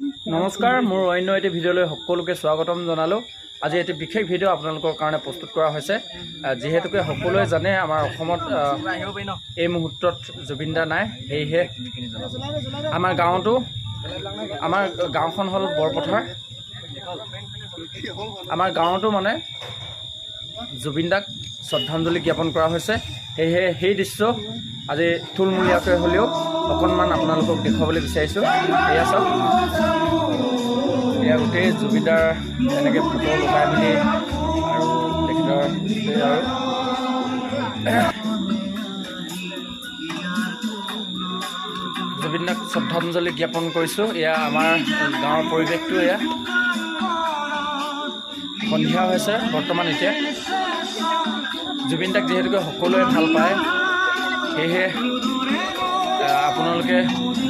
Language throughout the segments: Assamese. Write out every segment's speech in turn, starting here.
নমস্কাৰ, মোৰ অন্য এটি ভিডিঅ'লৈ সকলোকে স্বাগতম জনালোঁ। আজি এটি বিশেষ ভিডিঅ' আপোনালোকৰ কাৰণে প্ৰস্তুত কৰা হৈছে। যিহেতুকে সকলোৱে জানে, আমাৰ অসমত এই মুহূৰ্তত জুবিন দা নাই। সেয়েহে আমাৰ গাঁৱতো, আমাৰ গাঁওখন হ'ল বৰপথাৰ, আমাৰ গাঁৱতো মানে জুবিন দাক শ্ৰদ্ধাঞ্জলি জ্ঞাপন কৰা হৈছে। সেয়েহে সেই দৃশ্য আজি থুলমূলীয়াকৈ হ'লেও অকণমান আপোনালোকক দেখুৱাবলৈ বিচাৰিছোঁ। এয়া চাওক, এয়া গোটেই জুবিনদাৰ এনেকৈ ফটো লগাই মেলি আৰু তেখেতৰ গোটেই আৰু জুবিন দাক শ্ৰদ্ধাঞ্জলি জ্ঞাপন কৰিছোঁ। এয়া আমাৰ গাঁৱৰ পৰিৱেশটো। এয়া সন্ধিয়া হৈছে বৰ্তমান। এতিয়া জুবিন দাক যিহেতুকে সকলোৱে ভাল পায়, সেয়েহে আপোনালোকে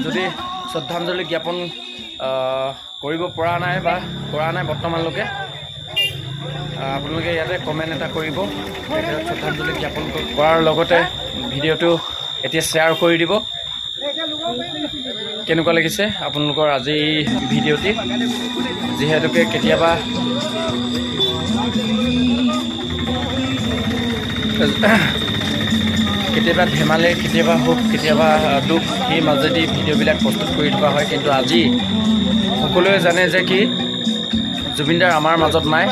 যদি শ্ৰদ্ধাঞ্জলি জ্ঞাপন কৰিব পৰা নাই বা কৰা নাই বৰ্তমানলৈকে, আপোনালোকে ইয়াতে কমেণ্ট এটা কৰিব। তেখেতক শ্ৰদ্ধাঞ্জলি জ্ঞাপন কৰাৰ লগতে ভিডিঅ'টো এতিয়া শ্বেয়াৰ কৰি দিব। কেনেকুৱা লাগিছে আপোনালোকৰ আজি এই ভিডিঅ'টি? যিহেতুকে কেতিয়াবা কেতিয়াবা ধেমালি, কেতিয়াবা সুখ, কেতিয়াবা দুখ, সেই মাজেদি ভিডিঅ'বিলাক প্ৰস্তুত কৰি থকা হয়। কিন্তু আজি সকলোৱে জানে যে কি জুবিনদাৰ আমাৰ মাজত নাই।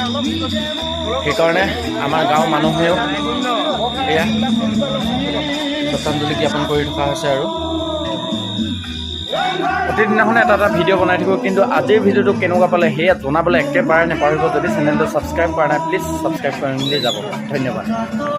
সেইকাৰণে আমাৰ গাঁৱৰ মানুহেও এয়া শ্ৰদ্ধাঞ্জলি জ্ঞাপন কৰি থকা হৈছে। আৰু প্ৰতিদিনাখনে এটা এটা ভিডিঅ' বনাই থাকোঁ, কিন্তু আজিৰ ভিডিঅ'টো কেনেকুৱা পালে সেয়া জনাবলৈ একেবাৰে নাপাহৰিব। যদি চেনেলটো ছাবস্ক্ৰাইব কৰা নাই, প্লিজ ছাবস্ক্ৰাইব কৰি মেলি যাব। ধন্যবাদ।